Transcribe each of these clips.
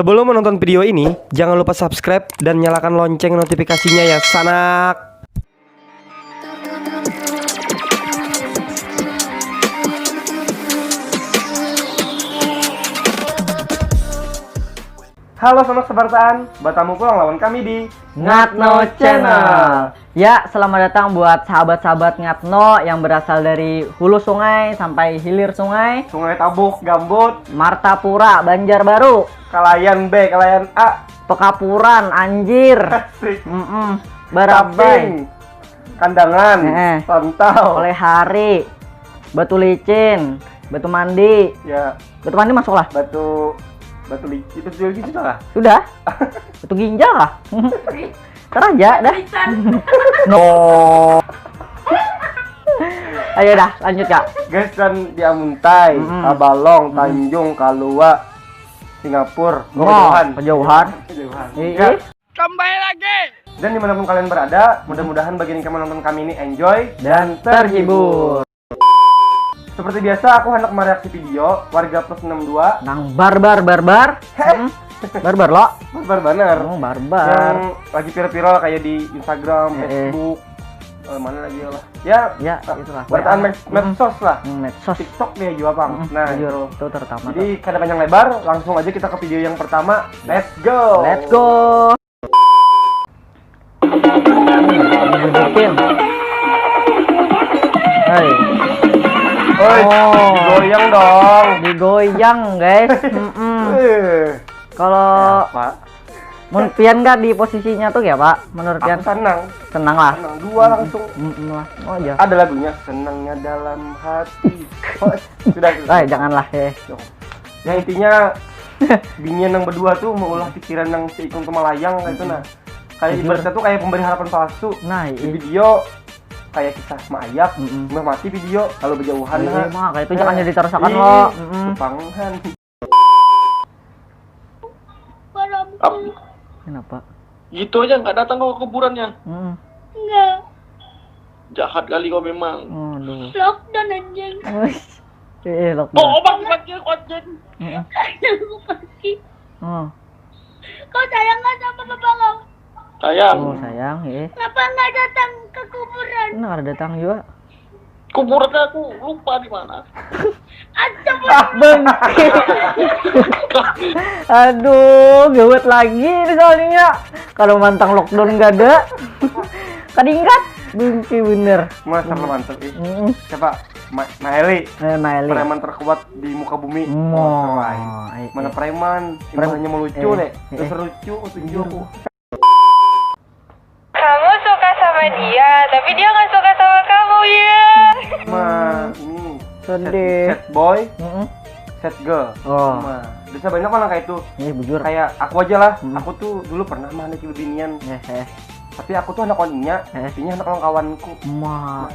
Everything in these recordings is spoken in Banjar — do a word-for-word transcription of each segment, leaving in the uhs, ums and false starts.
Sebelum menonton video ini, jangan lupa subscribe dan nyalakan lonceng notifikasinya ya, sanak. Halo sanak sebartaan, batamu pulang lawan kami di Ngatno Channel. Ya, selamat datang buat sahabat-sahabat Ngatno yang berasal dari hulu sungai sampai hilir sungai. Sungai Tabuk, Gambut, Martapura, Banjarbaru, Kalayan B, Kalayan A, Pekapuran, Anjir. Asik. Mm-mm. Barabai. Kaping, Kandangan, Heeh. Rantau. Oleh Hari, Batu Licin, Batu Mandi. Ya. Batu Mandi masuk lah. Batu, Batu Licin, Batu Licin sudah lah. Sudah. Batu Ginjal lah. Karaja dah. No. Ayo dah, lanjut, Kak. Gasan di Amuntai, Mm-mm. Tabalong, Mm-mm. Tanjung, Kalua, Singapura. Wah, kejauhan. Kejauhan. Kejauhan. Iya. Kembali lagi. Dan dimanapun kalian berada, mudah-mudahan bagi yang menonton kami ini enjoy dan terhibur. Seperti biasa, aku hendak mereaksi video warga plus enam dua. Nang barbar, barbar. Heh. Hmm. Barbar lo. Barbar banar. Oh, barbar. Yang lagi viral-viral kayak di Instagram, eh, eh. Facebook, eh, mana lagi ya lah. Ya, ya, itulah. Bertaan med-, medsos lah. Hmm, medsos. TikTok dia juga, Bang. Hmm, nah, bujur. Itu. Itu terutama. Jadi, tuh, kada panjang lebar, langsung aja kita ke video yang pertama. Let's go. Let's go. Dibujukin. Hai. Oi, oh, goyang dong. Digoyang, guys. Mm-mm. Eh. Kalau ya, Pak. Mun pian, Kak, di posisinya tuh ya, Pak, menurut pian? Aku senang. Senang lah. Senang. Dua langsung. Mm-mm lah. Oh, iya. Ada lagunya, Senangnya Dalam Hati. Oh, sudah, sudah. Eh, janganlah, eh. Ya, intinya, binian yang berdua tuh meulah pikiran yang seikung tuh malayang kayak itu, nah. Kayak ibaratnya tuh kayak pemberi harapan palsu. Nah, di video kayak kisah maayap, mm-mm, udah mati video, kalau berjauhan, iya, nah. Mah, kayak itu jangan jadi terusakan lo. Mm-mm. Tupangan. Ap-, kenapa? Gitu aja nggak datang ke kuburannya. Mm-mm. Enggak. Jahat kali kau memang. Aduh. Lockdown, anjing. Wih. Eh, eh, lockdown. Oh, obat, obat, obat. Mm-mm. Aku pergi. Oh. Kau sayang nggak sama bapak kau? Sayang. Oh, sayang, eh. Kenapa nggak datang ke kuburan? Nah, ada datang juga. Kuburannya aku lupa di mana. Astagfirullah. Ah, bang. Aduh, gawat lagi ini soalnya. Kalau mantang lockdown nggak ada. Kadingkat, bingki bener. Mas, sama mantep, ih. Mm-mm. Siapa? Ma-, Maeli. Eh, Maeli. Preman terkuat di muka bumi. Mo. Oh, keren. Eh, mana eh, preman? Prem-, imbahnya melucu, eh, deh. Eh, dasar lucu, tunjuk. Kamu suka sama dia, tapi dia nggak suka sama kamu, ya. Ma, ini sedih. Sad, sad boy, mm-mm, sad girl. Oh. Ma, bisa banyak orang kayak itu. Iya, bujur. Kayak aku aja lah. Mm-mm. Aku tuh dulu pernah mah anak bebinian. Eh, eh. Tapi aku tuh anak waninya, eh, inya anak lawan kawanku. Ma. Ma.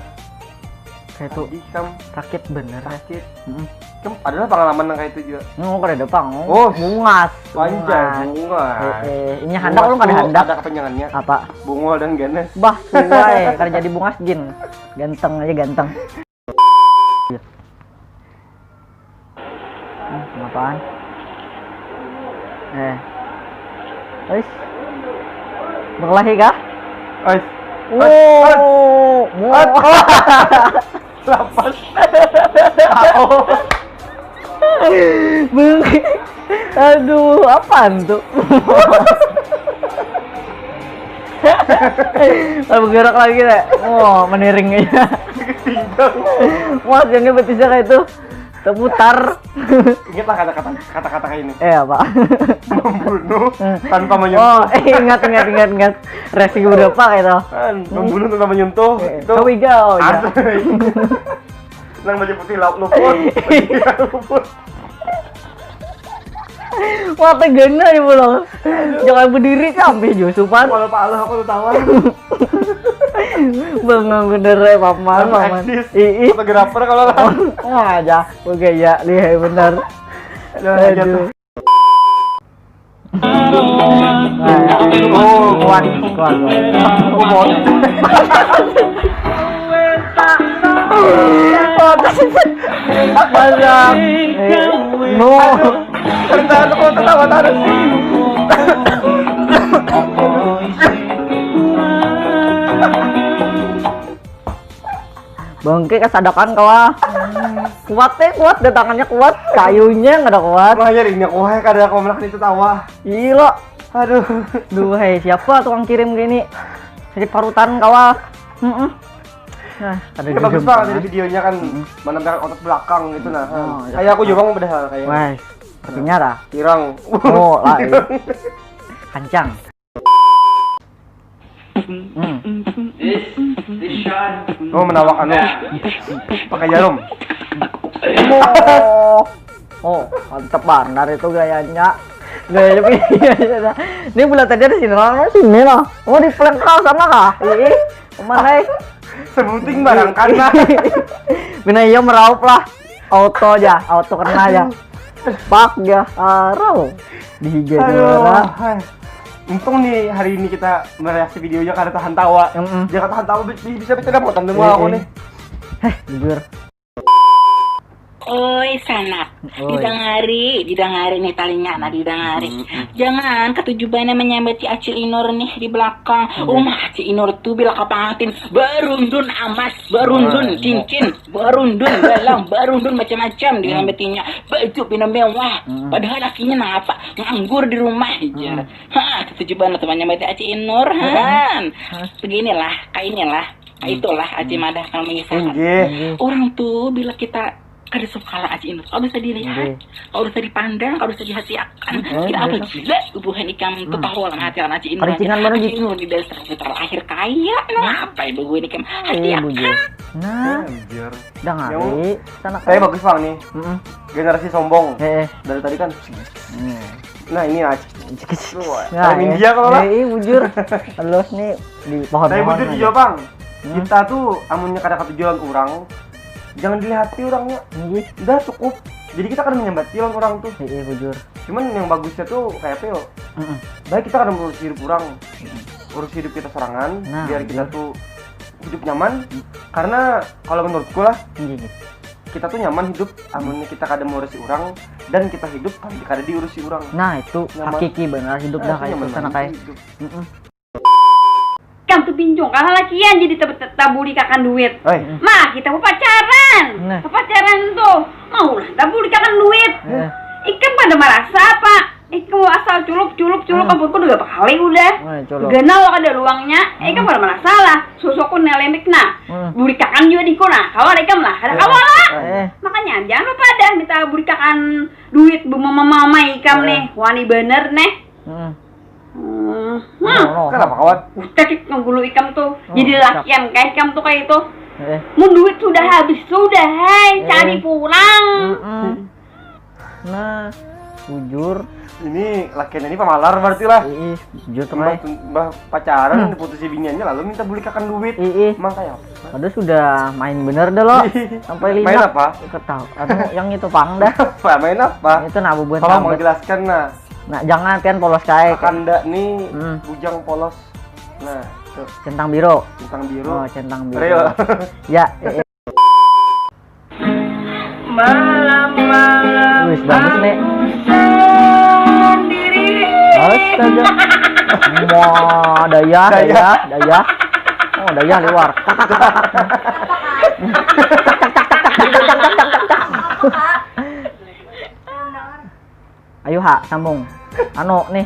Kayak itu. Sedih, kam. Sakit bener, ya. Sakit. Mm-mm. Kam, adalah pengalaman yang kayak itu juga. Oh, kada ada pang. Oh, bungas. Panjang, bungas. Bungas. Eh, eh. Ini handak, bungas lu kada tuh handak. Ada kepanjangannya. Apa? Bungul dan ganas. Bah, suai. Kada jadi bungas, Jin. Ganteng aja, ganteng. Hmm, kenapaan? Eh. Ais. Berkelahi kah? Ais. Wow. Ais. Ais. Wow. Ais. Oh. Lapas. Bengke. Aduh, apaan tuh? Kalau bergerak lagi, Rek. Wah, meniring aja. Wah, jadi betisnya kayak itu. Terputar. Ingatlah kata-kata, kata-kata kayak ini. Eh, apa? Membunuh tanpa menyentuh. Oh, eh, ingat, ingat, ingat, ingat. Reaksi beberapa kayak itu. Kan, membunuh tanpa menyentuh. Eh, itu kau igau, ya. Asli. Nang baju putih lauk luput. Iya, luput. Wah, tegana ya pulang. Jangan berdiri sampai Josupan. Kalau Pak Allah aku tuh tahu. Bengong bener ya, Paman, Paman. Eksis. Ih, ih. Fotografer kalau lah. Wah, aja. Oke, ya, lihai bener. Aduh, aja tuh. Aduh. Nah, oh, kuat, kuat, kuat. Aku mau. Masa, eh, no. Tahan, tahan, tahan, tahan. Bangke kasadakan kawa. Kuat teh kuat, datangannya kuat, kayunya nggak ada kuat. Makanya ringnya kuah ya kada kawa melakukan itu tawa. Gila. Aduh. Duh, hei, siapa tukang kirim gini? Sakit parutan kawa. Heeh. Nah, ada ya, bagus banget di videonya kan mm-hmm. Menampilkan otot belakang gitu nah. Oh, kayak aku juga mau padahal kayak. Wah, tapi nyara. Tirang. Oh, lain. Kancang. Hmm. Oh, menawak anu. Pakai jarum. Oh. Oh, mantep banar itu gayanya. Gayanya begini. Ini bulat aja di sini lah, sini lah. Mau di pelengkal sana kah? Ih, mana? Sebuting barang kana. Bina iya meraup lah. Auto aja, auto kena aja. Pak ya, arau. Di higa juara. Untung nih hari ini kita mereaksi videonya kada tahan tawa. Mm -mm. Jangan tahan tawa bisa bisa kita dapat tanda aku nih. Heh, jujur. Oi sanak, didangari, didangari nih talinga nah didangari. Jangan katuju banar manyambati acil Inur nih di belakang. Umah acil Inur tuh bila kapangatin barundun amas, barundun cincin, barundun galang, barundun macam-macam disambatinya. Baju pina mewah. Padahal lakinya nang apa nganggur di rumah aja. Ha, katuju banar tuh manyambati acil Inur han. Beginilah, kainilah. Itulah aci madah kalau mengisahkan. Inggih. Orang tuh bila kita kada suka lah aci inut, kada usah dilihat, kada usah dipandang, kada usah dihasiakan. Kita apa gila bubuhan ikam tuh tahu lah hati anak aci inut. Perincingan mana gitu? Aci inut di dasar kita lahir kaya, nah apa ibu gue ikam hasiakan? Nah, ujar. Dah ngali, sana. Tapi bagus bang nih. Generasi sombong. Dari tadi kan. Nah ini aja. Nah, India kalau lah. Iya bujur. Los nih di pohon-pohon. Tapi bujur juga bang. Hmm. Kita tuh amunnya kada katujuan orang, jangan dilihati orangnya. Iya. Udah cukup. Jadi kita kada menyambati lawan orang tuh. Iya bujur. Cuman yang bagusnya tuh kayak apa yo? Mm -mm. Baik kita kada mengurus hidup orang, mm. Urus hidup kita sorangan, nah, biar kita tuh hidup nyaman. Mm. Karena kalau menurutku lah, iya, iya. Kita tuh nyaman hidup amunnya kita kada mengurusi orang dan kita hidup tapi kada diurusi orang. Nah itu nyaman. Hakiki benar hidup nah, dah kayak itu sana kayak. Ikam tuh pinjung kah lalakian jadi tabulikakan duit. Mah kita mau pacaran. Nah. Pacaran tuh mau lah tabulikakan duit. Nah. Ikam pada merasa apa? Ikam mau asal culup culup culup hmm. Ampun ku udah berapa kali udah. Nah, ganal lo kada luangnya. Hmm. Ikam pada merasa lah. Sosokku nelemik nah. Hmm. Bulikakan juga diko nah. Kawa ikam lah. Ada kawa lah. Eh. Makanya jangan lupa dah minta bulikakan duit bumama-mama ikam eh. Nih. Wani bener nih. Hmm. Hmm. Nah, kenapa kawan? Udah kit nggulu ikam tuh. Oh, jadi lakian kayak ikam tuh kayak itu. Eh. Mun duit sudah habis sudah, hai, eh. Cari pulang. Mm -mm. Nah, bujur. Ini lakian ini pamalar berarti lah. Iya, jujur teman. Mbah, mbah pacaran hmm. Diputusi biniannya lalu minta bulikakan duit. Iya. Emang kayak apa? Padahal sudah main bener dah lo. Sampai lima. Main apa? Ketahu. Anu yang itu pang dah. Apa? Main apa? Itu nah bubuhan. Kalau mau jelaskan nah. Nah, jangan pian polos kae. Kanda nih hmm. Bujang polos. Nah, tuh. Centang biru. Centang biru. Oh, centang biru. Real. Ya. Eh, eh. Malam-malam Wis bagus nih. Astaga. Wah, daya, daya, daya. Oh, daya liwar. Ayo ha, sambung. Anu nih.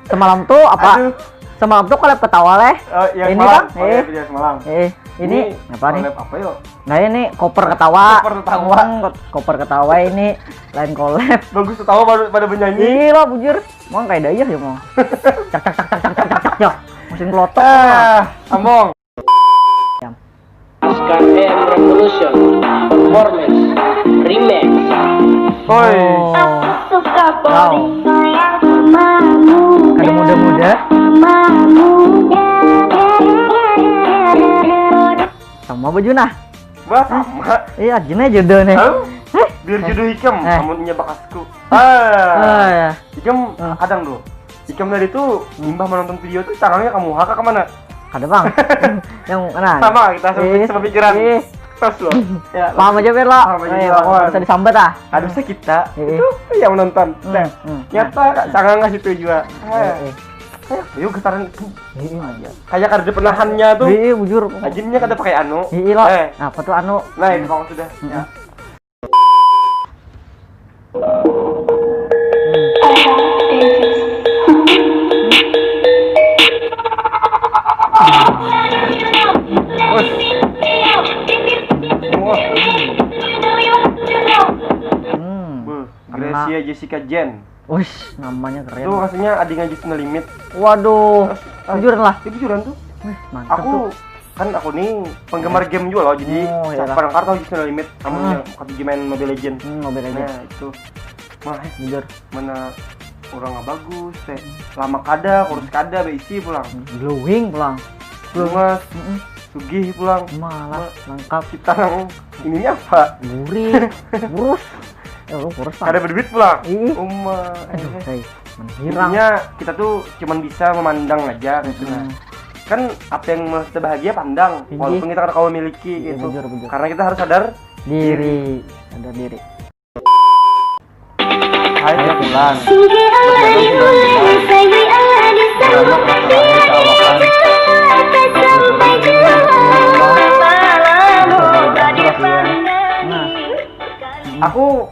Semalam tuh apa? Aduh. Semalam tuh collab ketawa leh. Oh, iya, ini semalam. Kan? Oh, iya, eh. Iya, semalam. Eh, ini, ini apa nih? Collab apa yuk? Nah, ini koper ketawa. Koper ketawa. Hmm, koper ketawa ini lain collab. Bagus ketawa pada, pada menyanyi. Iya, bujur. Mau kayak dayah ya mau. Cak cak cak cak cak cak cak cak. Musim kelotok. Ah, ambong. S K M Revolution Performance Remix. Hoi. Wow. Kada muda-muda. Sama baju nah. Wah, sama. Iya, gini jodoh nih. Biar jodoh ikam, eh. Namun inya bakasku. Ah. Ah, ya. Ikam ah. Kadang tuh. Ikam tadi tuh hmm. Imbah menonton video tuh tangannya kamu haka kemana? Ada bang. Yang mana? Sama kita sama, eh, sama pikiran. Eh. Pas loh. Ya, Paham aja, Ber, lah. Paham aja, Eh, paham. Bisa disambat, ah. Ada usah kita. Iya. Itu yang menonton. Hmm, Nah, hmm. nyata sangat ngasih tuh juga. Eh, eh. Ayo, ayo getaran. Iya, iya. Kayak kada ada penahannya tuh. Iya, bujur. Ajinnya kada pakai anu. Iya, lo. Eh, Apa tuh, anu? Nah, itu kalau sudah. Hmm. Ya. Wah. Hmm. Beuh, Gracia Jessica Jane. Wih, namanya keren. Itu maksudnya adingnya Just No Limit. Waduh. Terus, Bujuran lah. Itu bujuran tuh. Wih, mantap Aku tuh. Kan aku nih penggemar game juga loh, jadi Oh, iya. Siapa yang tahu Just No Limit, kamu Hmm. yang P U B G main Mobile Legend. Hmm, Mobile Legend. Nah, itu. Wah, eh, Bujur. Mana orang nggak bagus teh. Lama kada, kurus kada, beisi pulang. Glowing pulang. Bungas, Mm-mm. sugih pulang. Malah lengkap. Kita nang ininya apa? Gurih. Kurus. Ya lu kurus lah. Kada berduit pulang. Ih. Uma. Aduh, Eh. Hei, menghirang. Intinya kita tuh cuman bisa memandang aja gitu nah. Hmm. Kan apa yang membuat kita bahagia pandang, Iya. walaupun kita kada kawa miliki Iya, gitu. Bujur, bujur. Karena kita harus sadar Diri. Ada diri. Hai tiap bulan. Nah. Aku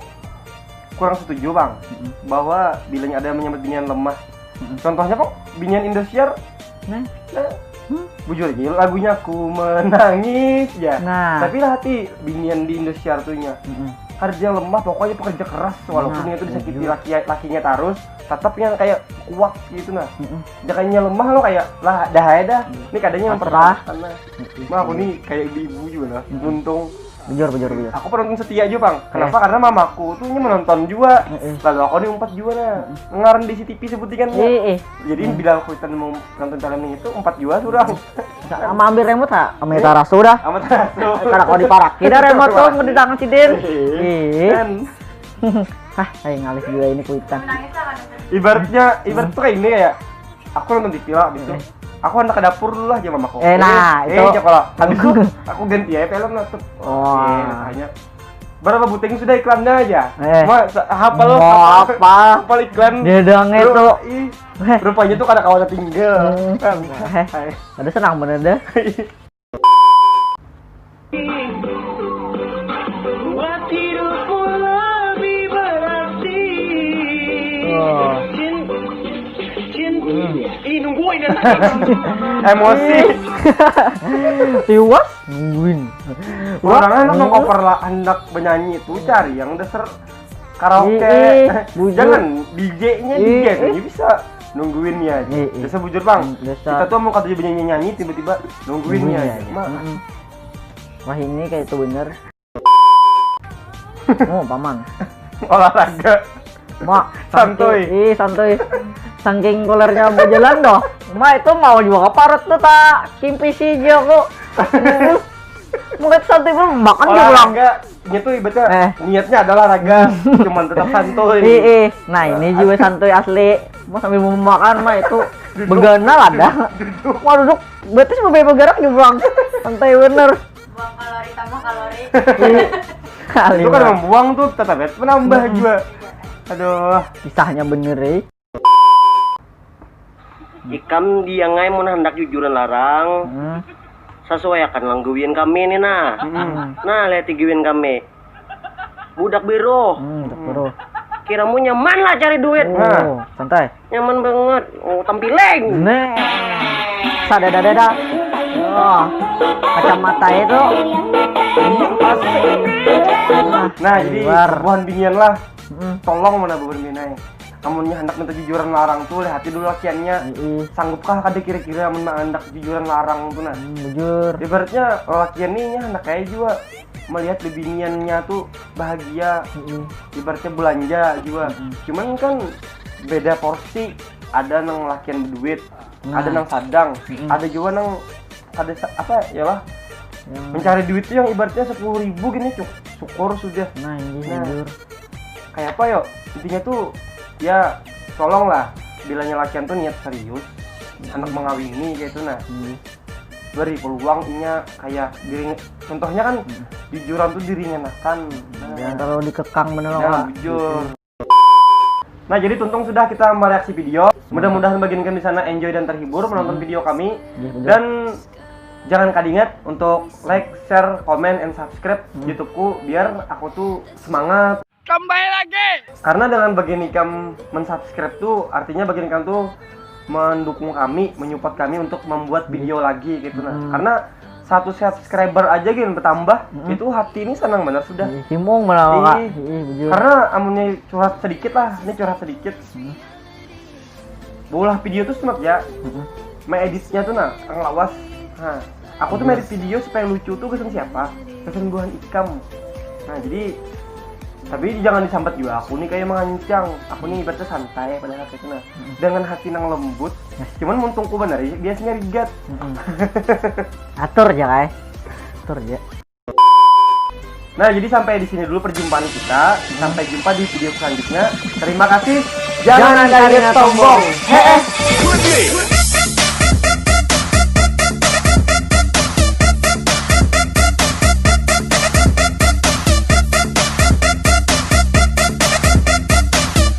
kurang setuju bang Mm-mm. bahwa bilanya ada yang menyambat binian lemah. Mm-mm. Contohnya kok binian Indosiar Nah. eh, Hmm. Bujur aja lagunya aku menangis ya. Nah. Tapi lah hati binian di Indosiar tuh nya Mm-mm. kerja lemah pokoknya pekerja keras walaupun Nah, itu disakiti bujur. laki lakinya terus tetap yang kayak kuat gitu nah. Mm-mm. Jangannya lemah lo kayak lah dah aja dah. Ini kadangnya Pasrah. Karena Mm-mm. Mah aku nih kayak ibu-ibu juga lah. Mm-mm. Untung Bujur, bujur, bujur. aku penonton setia juga bang. Kenapa? Karena mamaku tuh nya menonton juga. Mm-mm. Lalu aku nih umpat juga nah. Ngaran di C T V sebutingan. Eh, eh. Jadi Hmm. bila aku kita mau nonton film yang itu empat juga surang. Sama ambil remote ha? Sama itu rasu dah. Amat rasu. Kada kau diparaki dah remote tuh, mau di tangan sidin. Iya. Ih. Dan Hah, kayak ngalih juga ini kuitan. ibaratnya ibarat tuh kayak ini kayak aku nonton T V lah habis itu. Aku hendak ke dapur dulu lah jam mamaku. Eh, nah, eh, itu. Siapa lah? Habis itu aku ganti aja film lah tuh. Wah. Eh, tanya. Berapa buting sudah iklannya aja? Eh. Wah, sa- hafal Mau hafal- apa? Hafal iklan. Dia doang Ru- itu. Ih, Heh. rupanya tuh kada kawan tinggal. Hmm. Kan? Heh. Hai. Ada senang bener dah. Buat hidupmu lebih berarti. Oh. Cin, cin, Hmm. ih nungguin ya. Emosi. Tiwas nungguin. Orang anak Hmm. nang cover lah hendak bernyanyi itu cari yang dasar karaoke. Ih, ih, bujur. Jangan D J-nya Ih, D J ih. ini bisa nungguin ya. Ih, ih. Biasa bujur bang. Hmm, biasa. Kita tuh mau kata bernyanyi nyanyi tiba-tiba nungguin Nungguin ya. ya. Mak, Mm-mm. Wah ini kayak itu bener. Oh paman. Olahraga. Mak, Santuy. Ih santuy. Saking kolernya berjalan doh. Mak itu mau juga ke parut tuh tak kimpi si Joko. Mungkin santuy belum makan juga pulang. Olahraga. Nya tuh ibaratnya Eh. Niatnya adalah olahraga, cuman tetap santuy. Ih, ih. Nah ini juga santuy asli. Mau sambil mau makan mah itu begana lah dah. Wah duduk betis mau bergerak juga pulang. Santai bener. Buang kalori tambah kalori. Ih, Itu kan Halimah. Membuang tuh tetap ya, menambah Hmm. juga. Aduh. Kisahnya bener eh. Ikam diangai mun handak jujuran larang, Hmm. sasuaiakan lang gawian kami ni nah. Hmm. Nah, lihati gawian kami. Budak biru. Hmm, betul. Kiramu nyaman lah cari duit. Oh, santai. Nyaman banget. Oh, tampiling. Nah. Sada dada dah. Oh. Kacamata itu. Nah, Nah, jadi liwar. buhan binian lah. Mm-mm. Tolong mana buhan binian. Amunnya hendak minta jujuran larang tuh, lihati dulu lakiannya. Mm-mm. Sanggupkah kada kira-kira amun handak jujuran larang tuh nah. Hmm, bujur. Ibaratnya lalakian nih nya handak kaya jua melihat bibiniannya tuh bahagia. Mm-mm. Ibaratnya belanja jua. Mm-mm. Cuman kan beda porsi. Ada nang lakian berduit, Nah. ada nang sadang, Mm-mm. ada jua nang ada sa- apa ya lah Yang mencari duit tuh yang ibaratnya sepuluh ribu gini cuk syukur sudah. Nah, ini Nah. bujur. Kayak apa yo? Intinya tuh ya tolong lah bilanya lakian tuh niat serius anak mengawini kayak itu nah. Hmm. beri peluang inya kayak diri, contohnya kan jujuran tuh diringenakan. Jangan terlalu dikekang bener Nah, lah. Bujur. Nah, jadi tuntung sudah kita mereaksi video. Mudah-mudahan bagian kami di sana enjoy dan terhibur menonton video kami. Iya, betul. Dan jangan kadingat untuk like, share, comment, and subscribe YouTube-ku biar aku tuh semangat. Kembali lagi. Karena dengan bagian ikam mensubscribe tuh artinya bagian ikam tuh mendukung kami, menyupport kami untuk membuat video lagi gitu nah. Hmm. Karena satu subscriber aja gini bertambah, itu hati ini senang benar sudah. Ih, himung malah kak. Ih. Ih, bujur. Karena amunnya curhat sedikit lah, ini curhat sedikit. Bolah video tuh sempat ya, Mm-mm. mengeditnya tuh nah, kang lawas. Nah, aku tuh ngedit video supaya lucu tuh kesan siapa? Kesan buhan ikam. Nah, jadi tapi jangan disambat juga aku nih kayak mengancang. Aku nih ibaratnya santai padahal kayak nah. Dengan hati nang lembut. Cuman muntungku bener ya, biasanya rigat. Mm-mm. Atur aja kai. Atur aja. Nah, jadi sampai di sini dulu perjumpaan kita. Sampai jumpa di video selanjutnya. Terima kasih. Jangan kaget sombong. Heeh. Good day.